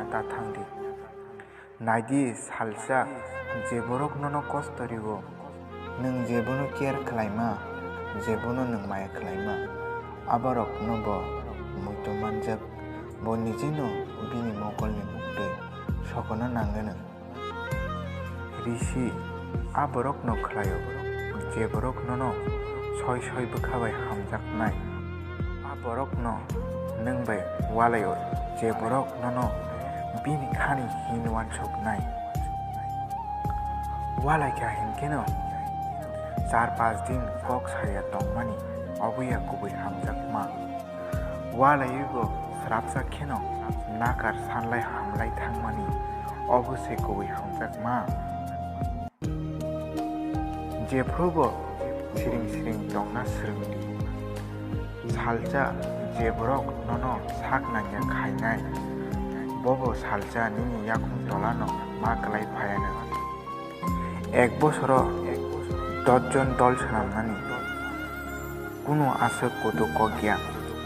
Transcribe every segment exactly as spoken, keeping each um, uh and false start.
ta thang di. Nai di, salsa je borok nono kosto rio, nwng je bono care khlaima, je bono nwng maya khlaima, aborokno bo muitu manjak, bo nijeno bini mokolni muktwi sokono nangwino. Risi a borokno khlaio, je borok nono soi soi bwkha bai hamjaknai. A borokno nwng bai walaio, je borok nono bini khani hin uansuknai. Walaikha hinkheno char panch din kok saya tongmani, obo ya kubui hamjakma. Walaiwi bo srapsa kheno nakar sanlai hamlai thangmani, obo se kubui hamjakma. Jephru bo siring siring tongna swrwng di. Salsa je borok nono sak nangya khainai, bobo salsa nini yakung tolano ma kwlai phaianw. Ek bosoro dosh jon dol swnamnani kunu aswk kutuk kok ya,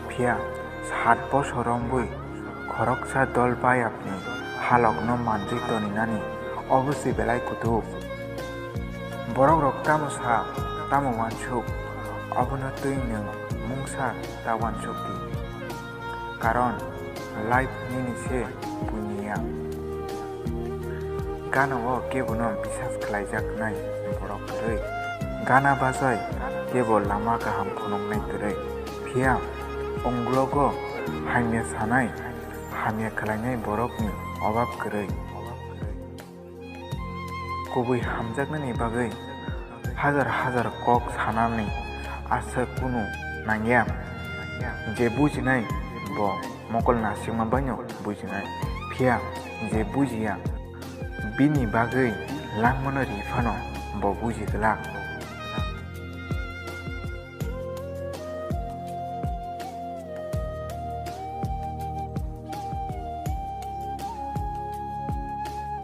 phiya sat bosor romwi khoroksa dol bayapni halokno manjwi toninani obo se belai kutuk. Borokrok tamo sa, tamo uansuk, obono twi nwng mungsa ta uansuk di. Karon life nini se, buini ya. Gana o kebono bisas khlaijaknai borok kwrwi. Gana bachai kebo lama kaham phunuknai kwrwi. Phiya unglogo hamya sanai, hamya khlainai borokni obab kwrwi. Kubui hamjaknani bagwi hajar hajar kok sanani aswk kunu nangya. Je bujinai bo mokol nasikma baino bujinai, phiya je bujiya bini bagwi langmano ri phano bo buji glak.